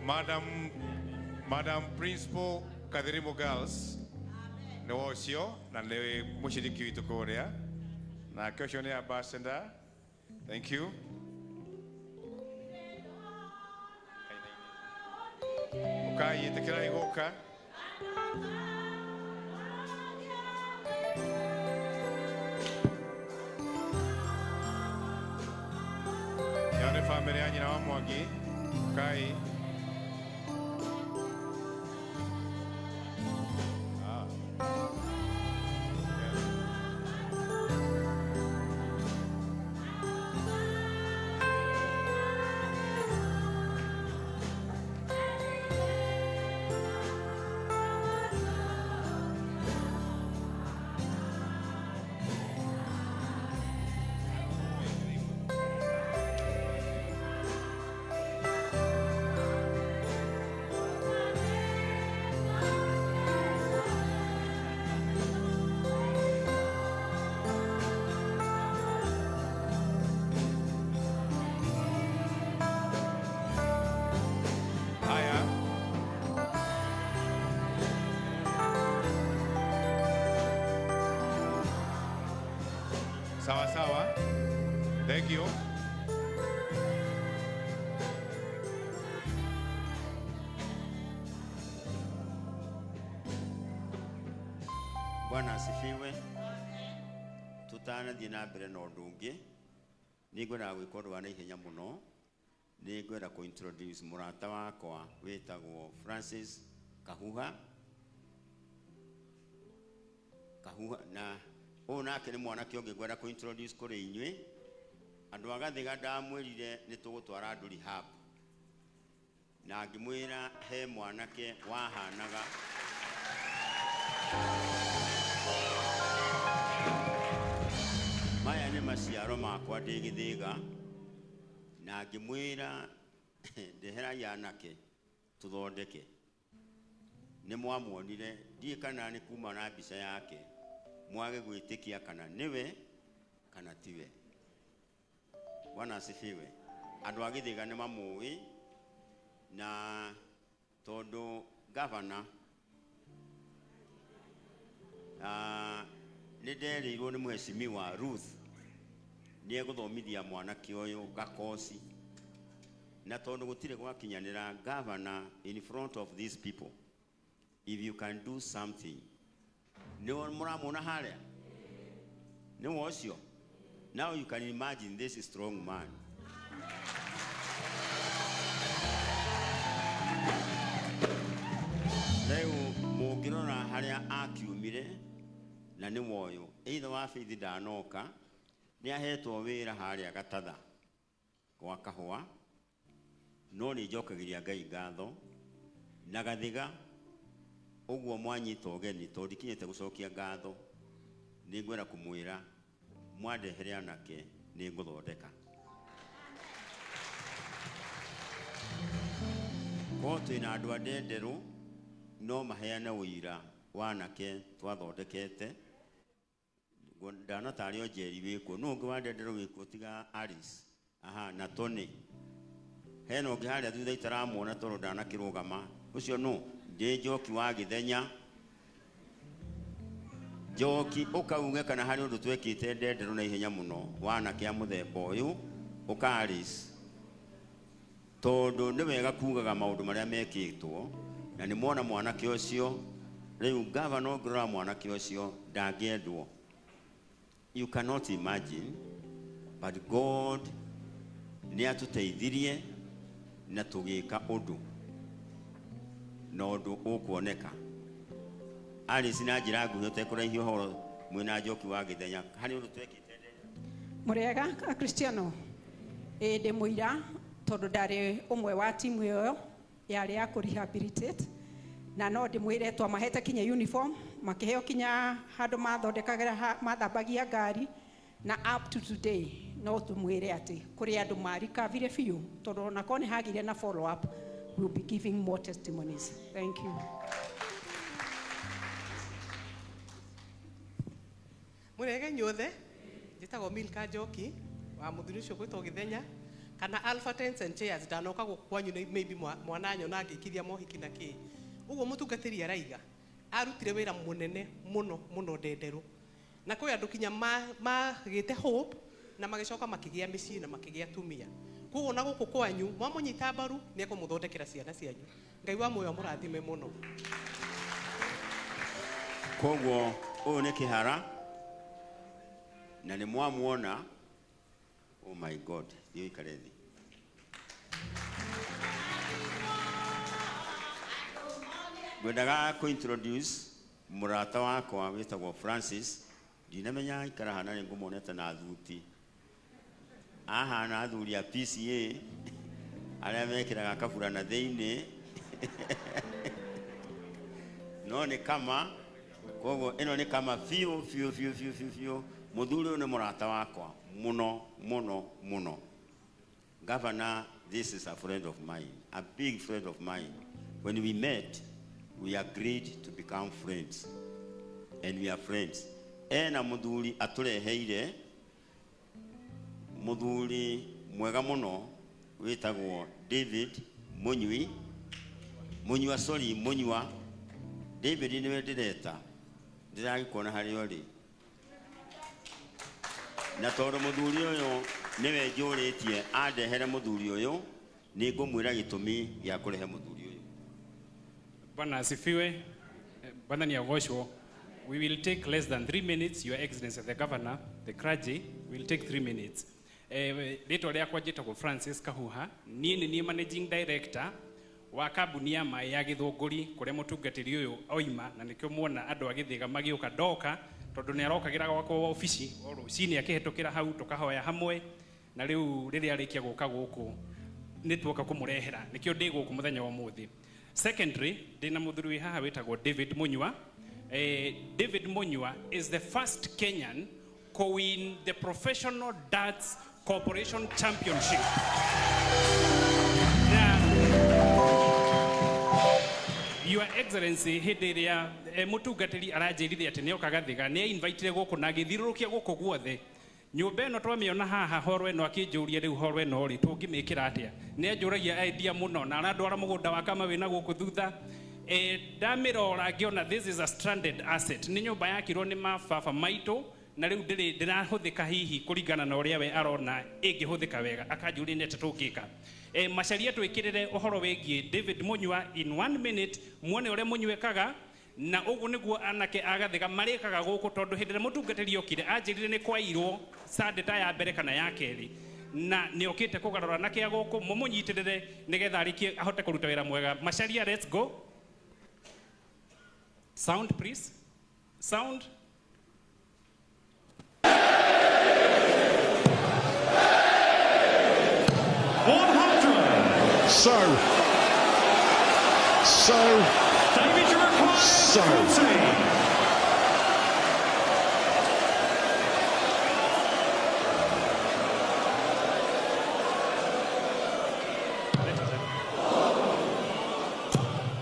Madam Principal Kathirimu Girls nĩ wa ũcio na nĩ mũciriki witũ kũrĩa, nake ũcio nĩ ambassador. Thank you. Ũkai, ĩtĩkĩrai gũka. Ĩyo nĩ bamĩrĩ ya nyina wa Mwangi. Ũkai. Ah. Yeah. Haya. Sawa sawa. Thank you. Bwana asifiwe. Tutanathiĩ na mbere na ũndũ ũngĩ, nĩ ngwendaga gwĩka ũndũ wa naihenya mũno. Nĩ ngwenda kũ introduce mũrata wakwa wĩtagwo Francis Kahuha. Kahuha na ũyũ nake nĩ mwanake ũngĩ ngwenda kũ introduce kũrĩ inyuĩ. Andũ a Gathiga ndamwĩrire nĩ tũgũtwara andũ rehab, na ngĩmwĩra he mwanake wahanaga maya nĩ maciaro makwa ndĩ Gĩthĩga, na ngĩmwĩra ndeherai anake tũthondeke. Nĩ mwamuonire, ndiĩ kana nĩ kuma na mbica yake mwage gwĩtĩkia kana nĩwe kana tiwe. Bwana asifiwe. Andũ a Gĩthĩga nĩ mamũĩ, na tondũ gavana nĩ nderĩirwo nĩ mheshimiwa Ruth nĩ egũthomithia mwanake ũyũ gakoci, na tondũ gũtirĩ gwakinyanĩra, governor, in front of these people, if you can do something. Nĩ mũramuona harĩa, nĩ we ũcio. Now you can imagine this strong man. Rĩu mũngĩrora harĩa akiumire na nĩ woyũ either wa Faith ndanoka, nĩ ahetwo wĩra harĩa Gatatha gwa kahũa, no nĩ njokagĩria Ngai ngatho na Gathiga ũguo mwanyita ũgeni, tondũ ndikinyĩte gũcokia ngatho. Nĩ ngwenda kũmwĩra mwandehere anake nĩ ngũthondeka. Korwo twĩna andũ a Ndenderũ no maheane ũira wa anake twathondekete. Ndanatarĩ o Njeri wĩkuo, nũ ũngĩ wa Ndenderũ wĩkuo tiga Alice? Aha, na Tony. Hena ũngĩ harĩa thutha itaramuona tondũ ndanakĩrũgama. Ũcio nũ? Ndĩ Njoki wa Gĩthenya. Njoki, ũkauge kana harĩ ũndũ twekĩte Ndenderũ na ihenya mũno wa anake a mũthemba ũyũ. Ũka Alice, tondũ nĩ wega kugaga maũndũ marĩa mekĩtwo, na nĩ mwona mwanake ũcio rĩu. Gavana, ũngĩrora mwanake ũcio ndangĩendwo. You cannot imagine, but God nĩ atũteithirie na tũgĩka ũndũ na ũndũ ũkuoneka. Alice, na njĩra nguhĩ ũtekũraihia ũhoro, mwĩna Njoki wa Gĩthenya, harĩ ũndũ twekĩte? Mũrĩega Akristiano. Ĩĩ, ndĩ mũira tondũ ndarĩ ũmwe wa timu ĩyo yarĩ ya kũ rehabilitate, na no ndĩmwĩre twamahete kinya uniform, makĩheo kinya handũ mathondekagĩra mathambagia ngari, na up to today no tũmwĩre atĩ kũrĩ andũ marikavire biũ, tondũ onakorwo nĩ hagĩire na follow up, we will be giving more testimonies. Thank you. Mũrege inyuothe. Njĩtagwo Milka Njoki wa mũthuri ũcio gwĩtwo Gĩthenya. Kana Alpha Tents and Chairs, ndanoka gũkũ kwanyu nĩ maybe mwananyona ngĩkithia mohiki na kĩ. Ũguo mũtungatĩri araiga arutire wĩra mũnene mũno mũno Ndenderũ, na kwĩ andũ kinya magĩte hope na magĩcoka makĩgĩa mĩciĩ na makĩgĩa atumia. Koguo na gũkũ kwanyu mwamũnyita mbaru nĩ ekũmũthondekera ciana cianyu. Ngai wa muoyo amũrathime mũno. Koguo ũyũ nĩ Kĩhara na nĩ mwamuona. Oh my God, thiĩ ũikare thĩ. Ngwendaga kũ introduce mũrata wakwa wĩtagwo Francis. Ndinamenya aikara hana, nĩ ngũmuonete na thuti ahana athuri a PCA arĩa mekĩraga kaburana thĩinĩ, no nĩ kama. Koguo ĩno nĩ kama biũ biũ biũ biũ biũ biũ. Mũthuri ũyũ nĩ mũrata wakwa mũno mũno mũno. Governor, this is a friend of mine, a big friend of mine. When we met, we agreed to become friends, and we are friends. Ena mũthuri atũreheire, mũthuri mwega mũno wĩtagwo David Munyui, Munyua, sorry, Munyua. David nĩwe ndĩreta, ndĩragĩkuona harĩa ũrĩ. Na tondũ mũthuri ũyũ nĩwe njũrĩtie andehere mũthuri ũyũ, nĩ ngũmwĩra gĩtũmi gĩa kũrehe mũthuri ũyũ. Bwana asifiwe. Bwana ni agoshwo. We will take less than 3 minutes, Your Excellency the Governor, the clergy, will take 3 minutes. Rĩtwa rĩakwa njĩtagwo Francis Kahuha, niĩ nĩ niĩ managing director wa kambuni ya maĩ ya Gĩthũngũri kũrĩa mũtungatĩri ũyũ oima, na nĩkĩo muona andũ a Gĩthĩga magĩũka ndoka, tondũ nĩ arokagĩra gwakwa obici o rũcinĩ akĩhĩtũkĩra hau tũkahoya hamwe, na rĩu rĩrĩa arĩkia gũka gũkũ nĩ tuoka kũmũrehera, nĩkĩo ndĩ gũkũ mũthenya wa ũmũthĩ. Secondary, ndĩna mũthuri wĩ haha wĩtagwo David Munyua. David Munyua is the first Kenyan to win the Professional Darts Corporation Championship. Na Your Excellency, hĩndĩ ĩrĩa mũtungatĩri aranjĩrire atĩ nĩoka Gathiga, nĩ invitire gũkũ na agĩthiũrũrũkia gũkũ guothe nyũmba ĩno twamĩona haha, horo ĩno, akĩnjũria rĩu horo ĩno rĩ tũngĩmĩkĩra atĩa. Nĩ anjũragia idea mũno na arandwara mũgũnda wa kama wĩna gũkũ thutha. Ndamĩrora ngĩona this is a stranded asset, nĩ nyũmba yakirwo nĩ mababa maitũ na rĩu ndĩrĩ ndĩrahũthĩka hihi kũringana na ũrĩa we arona ĩngĩhũthĩka wega. Akanjũria nĩ atĩa tũngĩka. Macaria twĩkĩrĩre ũhoro wĩgiĩ David Munyua in one minute, muone ũrĩa mũnyuĩkaga, na ũguo nĩguo anake a Gathiga marĩkaga gũkũ, tondũ hĩndĩ ĩrĩa mũtungatĩri okire anjĩrire nĩ kwairwo Sunday ta ya mbere kana ya kerĩ, na nĩ okĩte kũgarũra anake a gũkũ. Mũmũnyitĩrĩre nĩgetha arĩkie ahote kũruta wĩra mwega. Macaria, let's go. Sound, please, sound. 100. So, David, you require So. 40.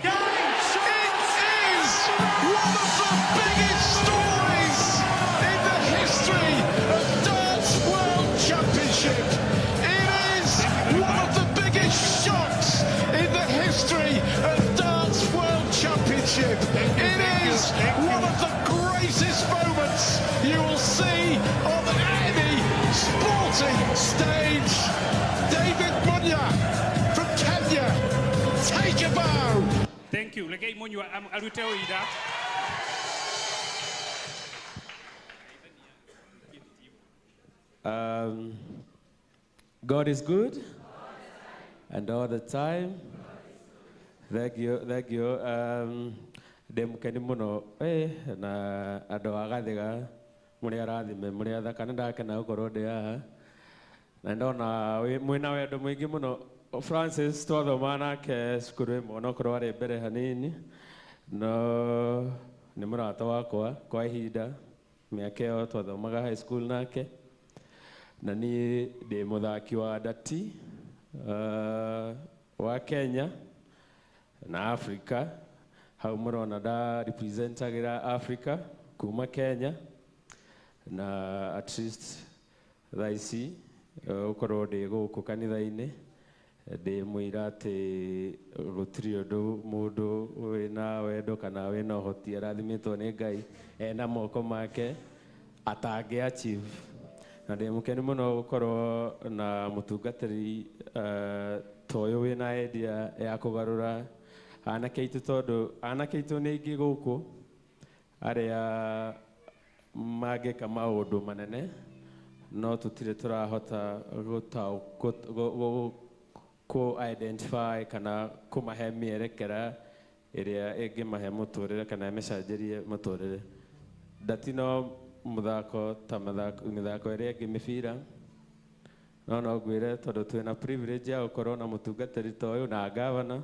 It is one of the biggest stories in the history of Darts World Championship. It is one of the biggest shocks in the history of Darts World Championship. It is one of the greatest moments you will see on any sporting stage. David Munya from Kenya, take a bow. Thank you. Rekei Munyua arute ũira. God is good and all the time. Thank you, thank you. Ndĩ mũkeni mũno na andũ a Gathiga, mũrĩ arathime, mũrĩ athaka. Nĩ ndakena gũkorwo ndĩ haha na ndona mwĩna wendo mũingĩ mũno. Francis twathomaga nake cukuru ĩmwe, onokorwo arĩ mbere hanini, no nĩ mũrata wakwa kwa ihinda mĩaka ĩyo twathomaga high school nake, na niĩ ndĩ mũthaki wa ndati wa Kenya na Africa. Hau mũrona nda representagĩra Africa kuma Kenya, na at least thaa ici Gũkorwo ndĩ gũkũ kanitha-inĩ ndĩ mũira atĩ gũtirĩ ũndũ mũndũ wĩna wendo kana wĩna ũhoti arathimĩtwo nĩ Ngai ena moko make atangĩ achieve. Na ndĩ mũkenu mũno gũkorwo na mũtungatĩri ta ũyũ wĩna idea ya kũgarũra anake aitũ, tondũ anake aitũ nĩ aingĩ gũkũ arĩa mangĩka maũndũ manene, no tũtirĩ tũrahota kũ identify kana kũmahe mĩerekera ĩrĩa ĩngĩmahe mũtũrĩre kana ĩmacenjerie mũtũrĩre. Ndati no mũthako ta mĩthako ĩrĩa ĩngĩ mĩbira, no no ngwĩre tondũ twĩna privilege ya gũkorwo na mũtungatĩri ta ũyũ na gavana.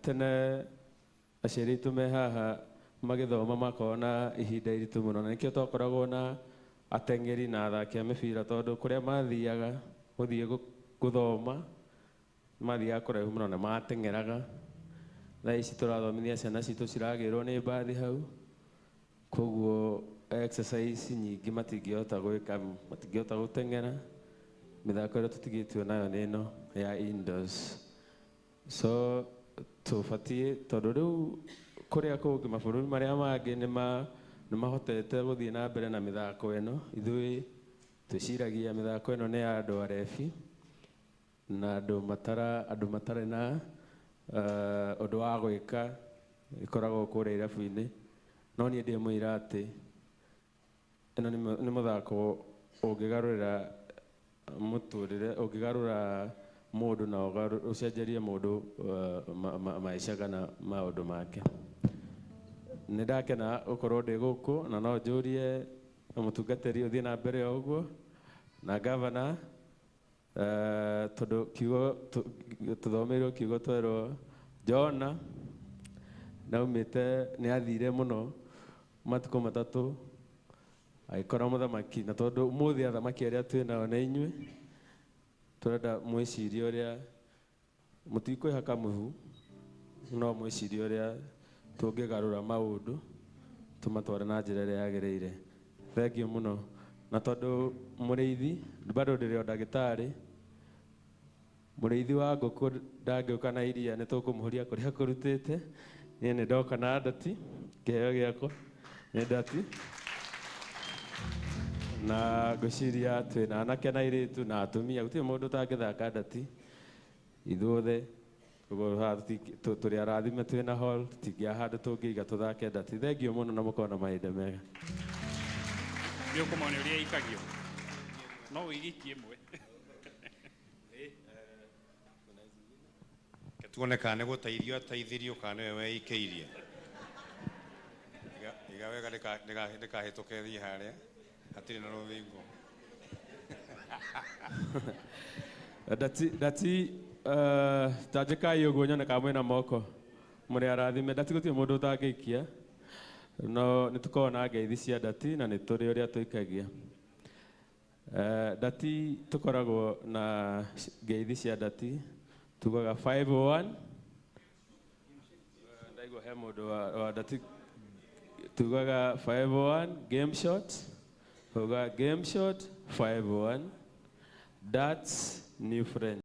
Tene aciari aitũ me haha magĩthoma makoragwo na ihinda iritũ mũno, na nĩkĩo twakoragwo na ateng'eri na athaki a mĩbira, tondũ kũrĩa mathiaga gũthiĩ gũthoma mathiaga kũraihu mũno na mateng'eraga. Thaa ici tũrathomithia ciana citũ ciragĩrwo nĩ mbathi hau, koguo exercise nyingĩ matingĩhota gwĩka, matingĩhota gũteng'era. Mĩthako ĩrĩa tũtigĩtio nayo nĩ ĩno ya indoors. So tũbatiĩ, tondũ rĩu kũrĩa kũngĩ mabũrũri marĩa mangĩ nĩ mahotete gũthiĩ na mbere na mĩthako ĩno. Ithuĩ twĩciragia mĩthako ĩno nĩ ya andũ arebi na andũ matarĩ na ũndũ wa gwĩka, ĩkoragwo kũrĩa irabu-inĩ. No niĩ ndĩ mũira atĩ ĩno nĩ mũthako ũngĩgarũrĩra mũtũrĩre, ũngĩgarũra mũndũ na ũcenjerie mũndũ maica kana maũndũ make. Nĩ ndakena gũkorwo ndĩ gũkũ, na no njũrie mũtungatĩri ũthiĩ na mbere o ũguo na gavana, tondũ kiugo tũthomeirwo kiugo twerwo Jona naumĩte nĩ athire mũno matukũ matatũ agĩkora mũthamaki, na tondũ ũmũthĩ athamaki arĩa twĩ nao nĩ inyuĩ, tũrenda mwĩcirie ũrĩa mũtikwĩhaka mũhu, no mwĩcirie ũrĩa tũngĩgarũra maũndũ tũmatware na njĩra ĩrĩa yagĩrĩire. Thengiũ mũno. Na tondũ mũrĩithi bado ndĩrĩ o ndagĩtarĩ, mũrĩithi wa ngũkũ ndangĩũka na iria, nĩ tũkũmũhũria kũrĩa kũrutĩte. Niĩ nĩ ndoka na ndati, kĩheo gĩakwa nĩ ndati, na ngwĩciria twĩna anake na airĩtu na atumia, gũtirĩ mũndũ ũtangĩthaka ndati ithuothe. Koguo haha tũrĩ arathime, twĩna hall, tũtingĩaga handũ tũngĩiga tũthake ndati. Thengiũ mũno na mũkorwo na mahinda mega. Nĩ ũkũmona ũrĩa ĩikagio, no ũigĩkie ĩmwe. Tuone kana nĩ gũteithio ateithirio kana nĩwe weikĩirie. Iga wega ndĩkahĩtũke thiĩ harĩa hatirĩ na rũthingo. Ndati, ndati, ta njĩkai ũguo nyone kana mwĩna moko mũrĩ arathime. Ndati gũtirĩ mũndũ ũtangĩikia, no nĩ tũkoragwo na ngeithi cia ndati na nĩ tũrĩ ũrĩa tũikagia. Ndati tũkoragwo na ngeithi cia ndati, tugaga 501. Ndaigua he mũndũ wa ndati, tugaga 501 game shot, tugaga game shot 501, that's new friend.